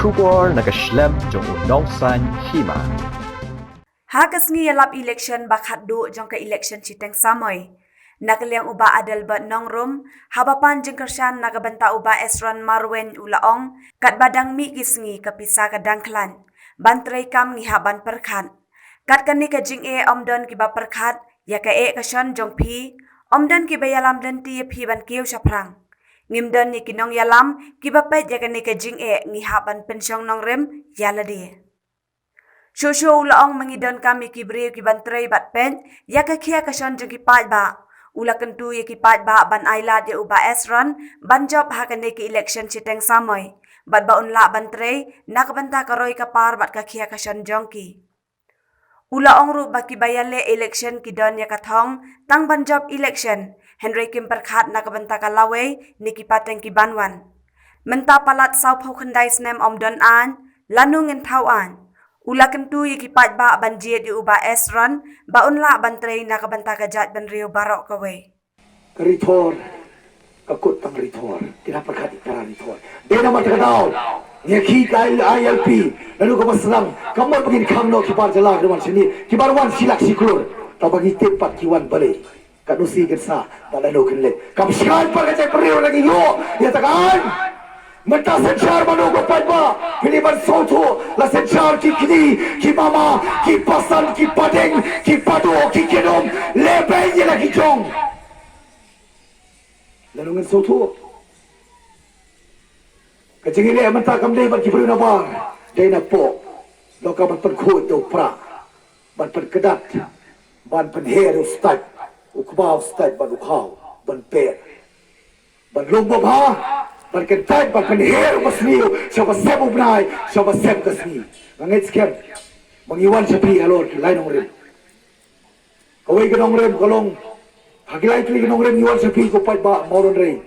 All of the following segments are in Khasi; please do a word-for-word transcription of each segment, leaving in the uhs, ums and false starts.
Khubor na ka shlem jong u Nongsaiñ Hima. Ha ka sngi ïalap election ba khatduh jong ka election shiteng samoi, na ka liang u Bah Adelbert Nongrum, haba pan jingkyrshan na ka bynta u Bah Esron Marwein, u la ong, katba dang mih ki sngi ka pisa ka dang khlaiñ, ban trei kam ngi hap ban pyrkhat. Kat kane ka jingeh ym don kiba pyrkhat ïa ka eh ka shon jong phi, ym don kiba ïalam lynti ïa phi ban kiew shaphrang. Ngim don ïa ki nongïalam kiba peit ïa kane ka jingeh, ngi hap ban pynshong nongrim ïa lade. Shuh shuh u la ong, ma ngi donkam ïa ki briew ki ban trei bad peit ïa ka khia ka shon jong ki paidbah. U la kyntu ïa ki paidbah ban ailad ïa u Bah Esron ban jop ha kane ka election shiteng samoi, bad ba un lah ban trei na ka bynta ka roi ka par bad ka khia ka shon jong ki. U la ong ruh ba kiba ïaleh election ki don ïa ka thong tang ban jop election, hynrei kim pyrkhat na ka bynta ka lawei ne ki pateng ki ban wan. Mynta palat sawphew khyndai snem ym don aiñ, lano ngin thaw aiñ. U la kyntu ïa ki paidbah ban jied ïa u Bah Esron ba un lah ban trei na ka bynta ka jaitbynriew baroh kawei. Ka ri Thor, ka kut tang ri Thor, ki na pyrkhat ïa ka ri Thor. Dei namar kata ka daw ngi khie ka I L P, naduh kaba sdang, ka mut ba ngin khang noh ki bar jylla ki wan shane, ki bar wan shi lak shi klur, tangba ngi tip pat ki wan balei. Katno sien kin sah, bad lano kin leit. Kam shai pat ka jaitbynriew, la ngi ïoh ïa kata ka aiñ. Mynta synshar mano ko paidbah, phi dei ban sngewthuh, la synshar ki kñi, ki mama, ki pasan, ki pading, ki padoh, ki kynum, lehbeiñ ïa la ki jong. Lano ngin sngewthuh. Ka jingïaleh mynta kam dei bad ki briew na bar, dei na pdeng. Donkam ban pynkhuid da u prah, ban pynkdat, ban pynher u stait, u kba u stait bad u khaw, ban per, ban lum babha, ban kyntait, ban pynher u basniew sha ba sep u bnai, sha ba sep ka sngi. Nga ngeit skhem ba ngi wan sha phi halor ki lai nongrim. Kawei ka nongrim ka long, ha ki lai tylli ki nongrim ngi wan sha phi ko paidbah Mawryngkneng.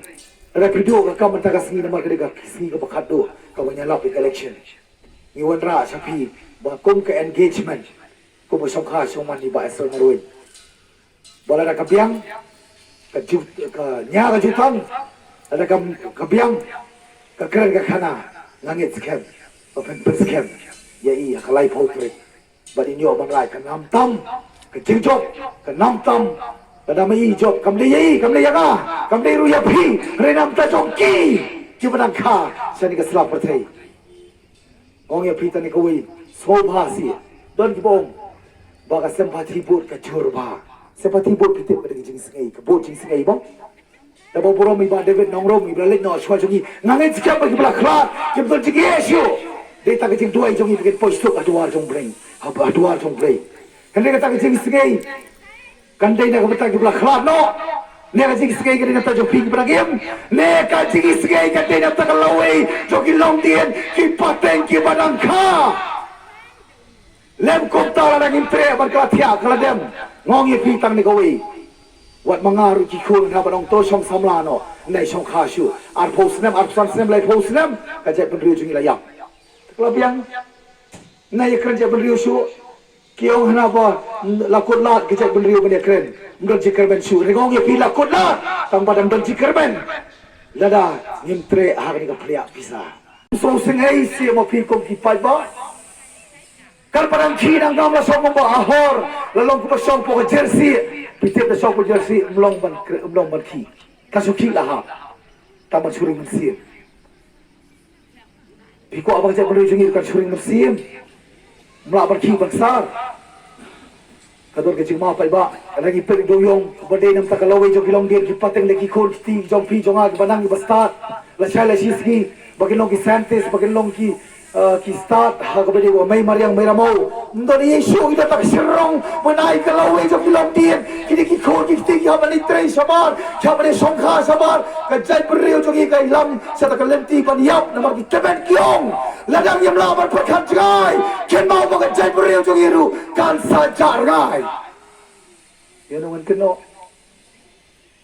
Lada phi duh ka kam mynta ka sngi namar ka dei ka sngi kaba khatduh kaba ngi ïalap ïa ka election. Ngi wanrah sha phi ba kum ka engagement, kum ka shongkha shongman ïa u Bah Esron Marwein. Ba lada ka biang ka ju, ka nia ka jutang, lada ka, ka biang ka kren ka khana, nga ngeit skhem ba phin pynskhem ïa i ha ka laiphew tarik. Bad in ïoh ban lait, ka nam tam ka jingjop, ka nam tam. Lada ma i jop, kam dei ïa i, kam dei ïa nga, kam dei ruh ïa phi, hynrei namar jong ki kiba dang kha shane ka sla pyrthei. Ong ïa phi tang kawei, sngewbha shisha. Don kiba ong ba ka sympathy vote ka jur bha. Sympathy vote phi tip ka dei ka jingsngewbha, ka vote jingsngewbha. Te ba burom i Bah David Nongrum iba la leit noh shuwa jong ngi, nga ngeit skhem ba kiba la khlad kim don jingeh shuh. Dei tang ka jingduwai jong ngi ba kin poi suk ha duwar jong Blei, ha, ha duwar jong Blei. Hynrei kata ka jingsngewbha kan dei na ka bynta kiba la khlad noh, ne ka jingsngewbha ka dei na ka bynta jong phi kiba dang im, ne ka jingsngewbha ka dei na ka bynta ka lawei jong ki longdien, ki pateng kiba dang kha. Lem kumta lada ngim treh ban ka la thiah ka la dem. Nga ong ïa phi tang ne kawei. Wat ma nga ruh ki khun haba ong to shong samla noh, nai shongkha shuh. Arphew snem, arphew san snem, laiphew snem, ka jaitbynriew jong ngi la ïap. Te ka la biang. Nai ïakren jaitbynriew shuh. Ki ong hana ba la kut lad ka jaitbynriew ban ïakren. Ym don jingkyrmen shuh. Hynrei nga ong ïa phi la kut lad, tang ba dang don jingkyrmen. Lada ngim treh ha kane ka phliah pisa. Sngewsih ei shisha ma phi kum ki paidbah. Katba dang khie dang gam la shong kumba ahor, la long kumba shong poh ka jersey. Phi tip da shong poh jersey ym long ban kre-, ym long ban khie. Ka shu khie la hap. Tang ban shu ring mynsiem. Phi kwah ba ka jaitbynriew jong ngi kan shu ring mynsiem. Ym lah ban khie ban sar. Ka don ka jingma paidbah, lada ngi peit u dewïong ba dei na ka bynta ka lawei jong ki longdien, ki pateng, leh ki khun ki kti jong phi jong nga kiba nang kiba stad. Lashai lashisngi ba kin long ki scientist, ba kin long ki, eh, ki stad ha kaba dei ba mei mariang mei ramew. Ym don ei ei shuh, ki don tang ka shnong ban ai ka lawei jong ki longdien. Kine ki khun ki kti ki hap ban ïatrei shabar, ki hap ban ïashongkha shabar. Ka jaitbynriew jong ngi ka ïalam sha kata ka lynti ban ïap namar ki tymmen ki ong. Lada ngim lah ban pyrkhat jngai, kynmaw ba ka jaitbynriew jong ngi ruh kan sa jah rngai. Ïa nongwan kynnoh.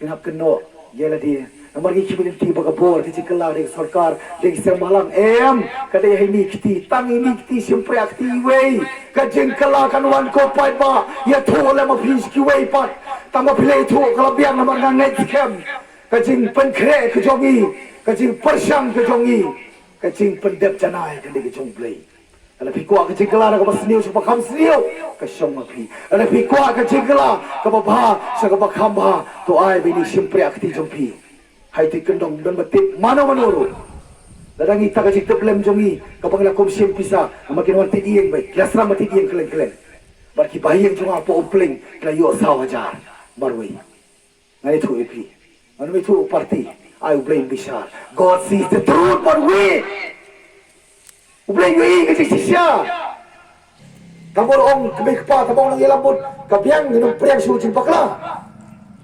Ngin hap kynnoh ïa lade. Namar ngi khie ban lynti ba ka bor, ka jingkylla dei ka sorkar, dei ka seng bhalang. Em, ka dei ha ine i kti, tang ine i kti shympriah, kti iwei. Ka jingkylla kan wan ko paidbah, ïathuh lem ma phi kiwei pat. Tang ba phi la ïathuh ka la biang namar nga ngeit skhem ka jingpynkhreh ka jong ngi, ka jingpyrshang ka jong ngi. Ka jingpyndep janai ka dei ka jong U Blei. Lada phi kwah ka jingkylla na kaba sniew sha kaba kham sniew, ka shong ma phi. Lada phi kwah ka jingkylla kaba bha sha kaba kham bha, to ai ba ini shim priak kti jong phi. Hai ti kyndong don ba tip mano mano ruh. Lada ngi ta ka jingtip lem jong ngi kaba ngi la kum shim pisa, ma kin wan ti ïing ba ki la srang ma ti ïing kyleng kyleng. Bad ki ba ïing jong nga po umpling ki la ïoh saw hajar marwei. Ngan ïathuh ïa phi. Ngan ïathuh party. Ai U Blei bishar. God sees the truth, but we, U Blei ïohi ka jingshisha. Tang ba ong kmie kpa, tang ba ong ïa la mut ka biang ngin ym priang shuh jingbakla.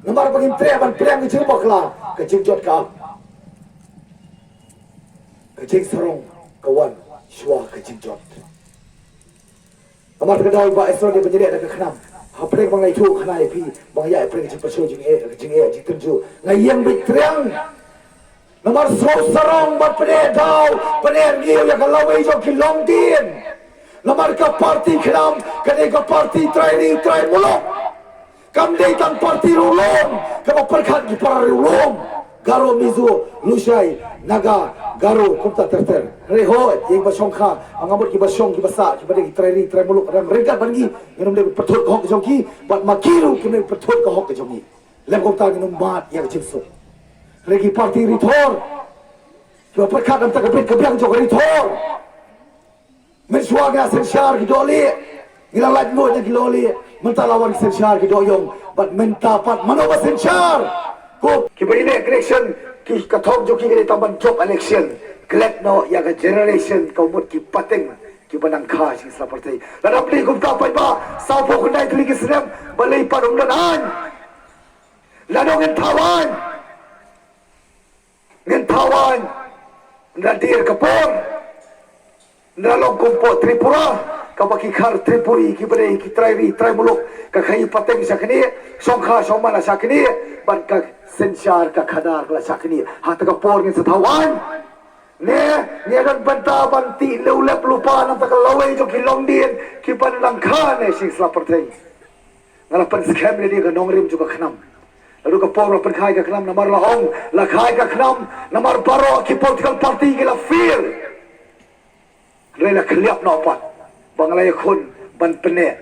Namar ba ngin treh ban priang ka jingbakla, ka jingjot ka ap. Ka jingsarong ka wan shuwa ka jingjot. Namar ka daw ba Esron ïa ba ngi leh da ka khnam. Hapdeng ba nga ïathuh khana ïa phi ba nga ïa pdeng ka jingpyrshah jingeh, jingeh jingtynjuh, nga ïeng beit triang. Namar sngewsarong bad pyneh daw, pyneh ngiew ïa ka lawei jong ki longdien. Namar ka party khnam ka dei ka party trai ri trai muluk. Kam dei tang party riewlum kaba pyrkhat ki para riewlum. Garo, Mizo, Lushai, Naga, Garo, kumta ter ter. Hynrei hooid, ïa kiba shongkha, nga mut kiba shong kiba sah, kiba dei ki trai ri trai muluk, dang ryngkat bad ngi, ngin ym dei pyrthut ka hok ka jong ki, bad ma ki ruh kin ym pyrthut ka hok ka jong ngi. Lem kumta ngin ym mad ïa ka jingsuk. Hynrei ki party ri thor, kiba pyrkhat na ka bynta ka bit ka biang jong ka ri thor. Mynshuwa ngi la synshar ki dohlieh, ngi la lait nguid na ki dohlieh. Mynta la wan ki synshar ki dohïong. Bad mynta pat mano ba synshar? Ko kiba ïaleh election, ki ka thong jong ki ka dei tang ban jop election. Klet noh ïa ka generation ka mut ki pateng kiba nang kha sha sla pyrthei. Lada phi kumta paidbah, sawphew khyndai tylli ki snem, balei pat ym don aiñ? Lada ngin thaw aiñ, ngin thaw aiñ. Ynda dier ka por, ynda long kum poh Tripura, kaba ki khar Tripuri kiba dei ki trai ri trai muluk, ka khaïi pateng sha kane, shongkha shongman sha kane, bad ka synshar ka khadar ka la sha kane. Ha kata ka por ngin sa thaw aiñ? Ne ngi don bynta ban tih lulep lypa na kata ka lawei jong ki longdien kiba nang kha ne sha sla pyrthei? Nga la pynskhem ïa ka nongrim jong ka khnam. Naduh ka por la pynkhie ka khnam, namar la ong la khie ka khnam, namar baroh ki political party ki la fail. Hynrei la khylliap noh pat ba nga la ïakhun ban pyneh.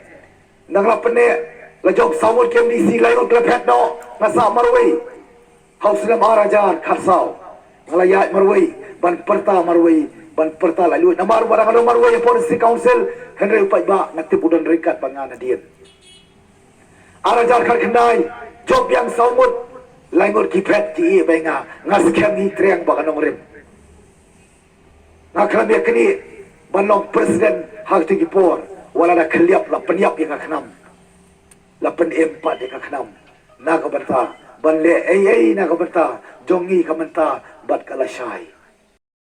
Nga la pyneh, la jop saw ngut ki MDC, lai ngut ki la phet noh, nga sah marwei. Ha u snem ar hajar khatsaw nga la ïaid marwei ban pyrta, marwei ban pyrta laitluid. Namar ba nga dang marwei hapoh District Council, hynrei u paidbah nga tip u don ryngkat bad nga nadien. Ar hajar khatkhyndai, jop biang saw ngut, lai ngut ki phet ki ïeh bad nga, nga skhem hi triang bad ka nongrim. Nga khlem ïa knieh ban long president ha kito ki por, wat la da khylliap, la pynïap ïa ka khnam, la pynim pat ïa ka khnam na ka bynta ban leh ei ei na ka bynta jong ngi ka mynta bad ka lashai.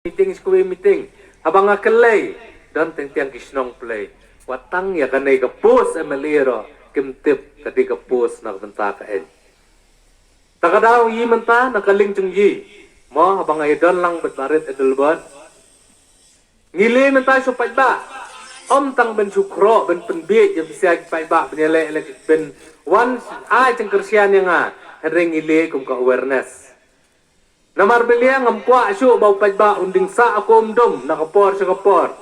Meeting sha kawei meeting, haba nga kylli, don teng teng ki shnong Blei. Wat tang ïa kane ka post MLA ruh kim tip ka dei ka post na ka bynta ka aiñ. Ta ka daw ïa mynta na ka liang jong ngi, mo, haba nga ïadon lang bad Bah Rit Adelbert, ngi leh mynta sha u paidbah. Ym tang ban shu khroh ban pynbiej ïa pisa ki paidbah ban ïaleh leh ban wan ai jingkyrshan ïa nga, hynrei ngi leh kum ka awareness. Namar balei? Ngam kwah shuh ba u paidbah un dingsah kum dum na ka por sha ka por.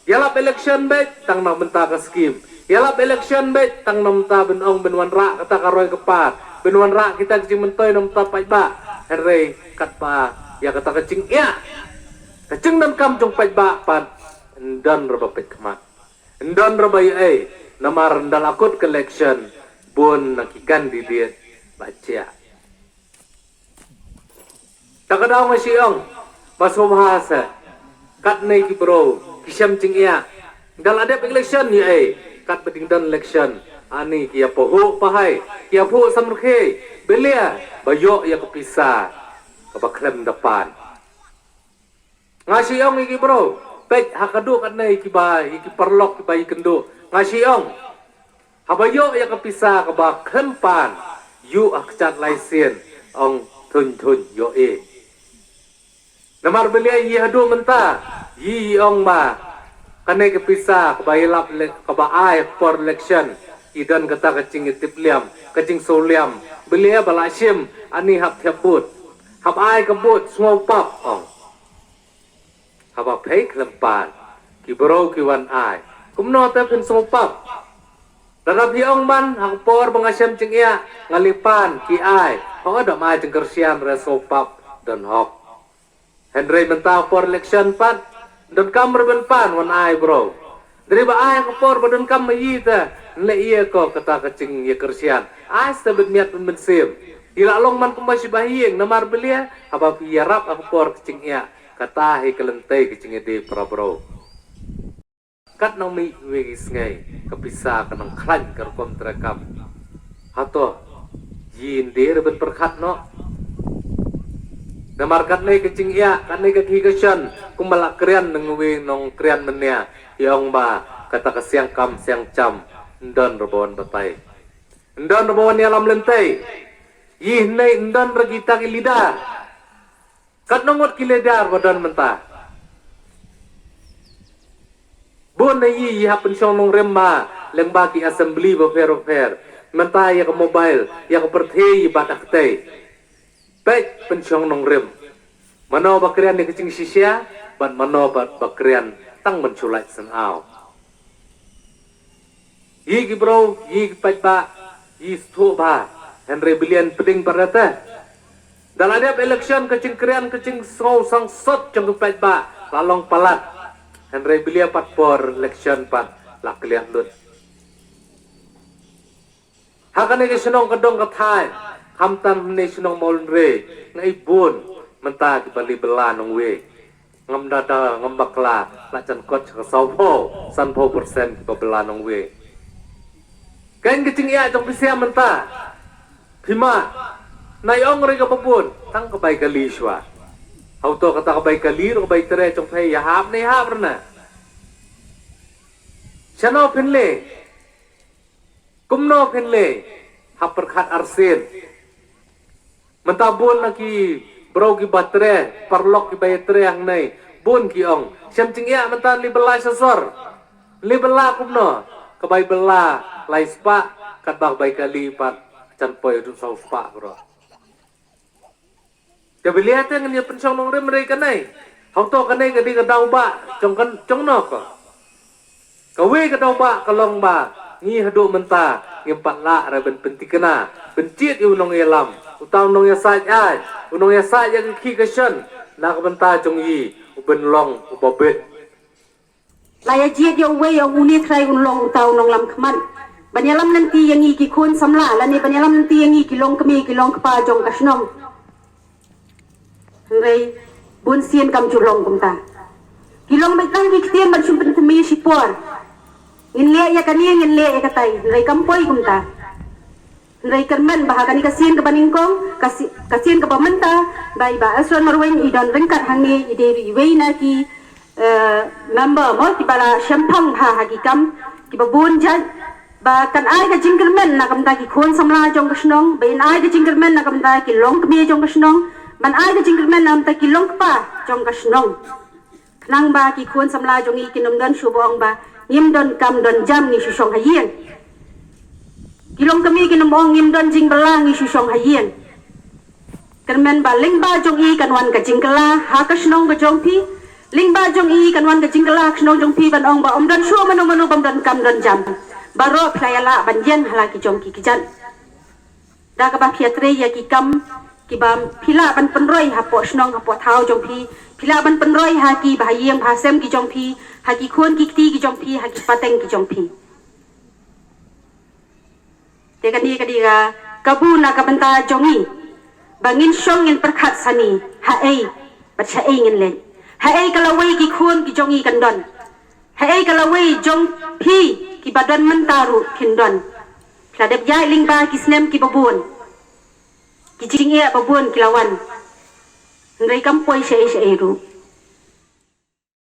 Ïalap election beit tang na ka bynta ka skim. Ïalap election beit tang na ka bynta ban ong ban wanrah kata ka roi ka par, ban wanrah kita ka jingmyntoi na ka bynta paidbah. Hynrei katba ïa kata ka jingeh, ka jingdonkam jong paidbah pat, ym don ruh ba peit khmat, ym don ruh ba ïohi. Namar ynda la kut ka election, bun na ki candidate ba jia. Ta ka daw nga shu ong ba sngewbha sa, katne ki briew ki shem jingeh. Ynda la dep election ïohi katba dang don election, ani ki ïa phuh pahai, ki ïa phuh samrkhie, balei? Ba ïoh ïa ka pisa kaba khlem da pan. Nga shu ong ïa ki briew, peit ha ka duh katne ïa ki ba, ïa ki paralok ki ba ïakynduh. Nga shu ong, haba ïoh ïa ka pisa kaba khlem pan, ïoh ha ka jait lai sien, ong thuin thuin ïohi. Namar balei? Ïa haduh mynta ïa ong ma kane ka pisa kaba ïalap le-, kaba ai por election, i don kata ka jingïatiplem, ka jingsngewlem. Balei? Ba la shim ani hap thiap vote, hap ai ka vote, sngew pap, ong. Haba phi khlem pan, ki briew ki wan ai. Kumno te phin sngewpap? Lada phi ong ban, ha ka por ba nga shem jingeh, nga leit pan, ki ai. Hooid, da ma jingkyrshan re sngewpap, don hok. Hynrei mynta por election pat, donkam re ban pan, wan ai briew. Hynrei ba ai ha ka por ba donkam ma ïa te, nleh ïa ko kata ka jingïakyrshan. Ai sa bit miat ban mynsiem. Ïa la long man kumba shi ba hieng, namar balei, haba phi ïarap ha ka por ka jingeh, kata hi ka lynti ka jingïadei para briew. Kat nang mih wei ki sngi, ka pisa ka nang khlaiñ ka rukom treikam. Hato, ïa ndir ban pyrkhat noh. Namar katne ka jingeh, katne ka khih ka shan, kumba la kren nang wei nongkren mynne, ïa ong ba, kata ka siang kam siang jam, ndon re ba wan batai. Ndon re ba wan ïalam lynti. Ïa ne ndon re kita ki leader. Katno ngut ki leader ba don mynta? Bun na ïa ïa hap pynshong nongrim ma, lyngba ki assembly bapher bapher. Mynta ïa ka mobile, ïa ka pyrthei ïa bad ha ktei. Peit pynshong nongrim. Mano ba kren ïa ka jingshisha, bad mano ba, ba kren tang ban shu lait synaw. Ïa ki briew, ïa ki paidbah, ïa sngewthuh bha, hynrei balei pdeng pat re te. Da la dep election ka jingkren ka jingsngew sangsot jong ki paidbah, la long palat. Hynrei balei pat por election pat, la klet lut. Ha kane ka shnong ka dong ka thaiñ, khamtam hynne shnong Mawlynrei, nga i bun, mynta ki ba leit bylla nongwei. Ngam da da, ngam bakla, la jan kot ka sawphew, sanphew percent ki ba bylla nongwei. Kane ka jingeh jong phi sha mynta. Phi ma, nai ong re ka ba bun, tang ka bai kali shuwa. Hau to kata ka bai kali, ka bai tre jong phi, ïa hap ne hap re na. Shano phin leh. Kumno phin leh, hap pyrkhat arsien. Mynta bun na ki briew ki ba tre, paralok ki ba ïa tre hangne, bun ki ong. Shem jingeh mynta leit bylla sha sor. Leit bylla kumno, ka bai bylla, lai spah, katba ka bai kali pat, jan poi haduh saw spah bro. Te balei te ngin ïa pynshong nongrim re kane. Hangto kane ka dei ka daw ba jong kan jong no ko. Kawei ka daw ba ka long ba ngi haduh mynta ngim pat lah re ban pynthikna ban jied ïa u nongïalam, uta u nongïasaid ai, u nongïasaid ïa ka khih ka shan na ka bynta jong ngi u ban long u ba bit. La ïa jied ïa uwei ïa une trai un long uta u nonglam khmat ban ïalam lynti ïa ngi ki khun samla lane ban ïalam lynti ïa ngi ki longkmie ki longkpa jong ka shnong. Hynrei bun sien kam ju long kumta. Ki long beit tang ki ktien ban shu pynthymmai shipor. Ngin leh ïa kane ngin leh ïa katai, hynrei kam poi kumta. Hynrei kyrmen ba ha kane ka sien kaba nyngkong, ka si-, ka sien kaba mynta, ba i Bah Esron Marwein i don ryngkat hangne, i dei ruh iwei na ki, eh, member mo kiba la shemphang ha, ha ki kam kiba bun jait, ba kan ai ka jingkyrmen na ka bynta ki khun samla jong ka shnong, ba in ai ka jingkyrmen na ka bynta ki longkmie jong ka shnong, ban ai ka jingkyrmen na ka bynta ki longkpa jong ka shnong. Khnang ba ki khun samla jong ngi kin ym don shuh ba ong ba ngim don kam don jam ngi shu shong ha ïing. Ki longkmie kin ym ong ngim don jingbylla ngi shu shong ha ïing. Kyrmen ba lyngba jong i kan wan ka jingkylla ha ka shnong ka jong phi. Lyngba jong i kan wan ka jingkylla ha ka shnong jong phi ban ong ba ym don shuh mano mano bym don kam don jam. Baroh phi la ïa lah ban ïeng ha la ki jong ki kjat. Da kaba phi ïatrei ïa ki kam kiba phi lah ban pynroi hapoh shnong hapoh thaw jong phi, phi lah ban pynroi ha ki ba ha ïing ba ha sem ki jong phi, ha ki khun ki kti ki jong phi, ha ki pateng ki jong phi. Te kane ka dei ka kabu na ka bynta jong ngi ba ngin shong ngin pyrkhat sani haei bad shaei ngin leit. Haei ka lawei ki khun ki jong ngi kan don. Haei ka lawei jong phi kiba don mynta ruh kin don. Phi la dep ïaid lyngba ki snem kiba bun. Ki jingeh ba bun ki la wan. Hynrei kam poi shaei shaei ruh.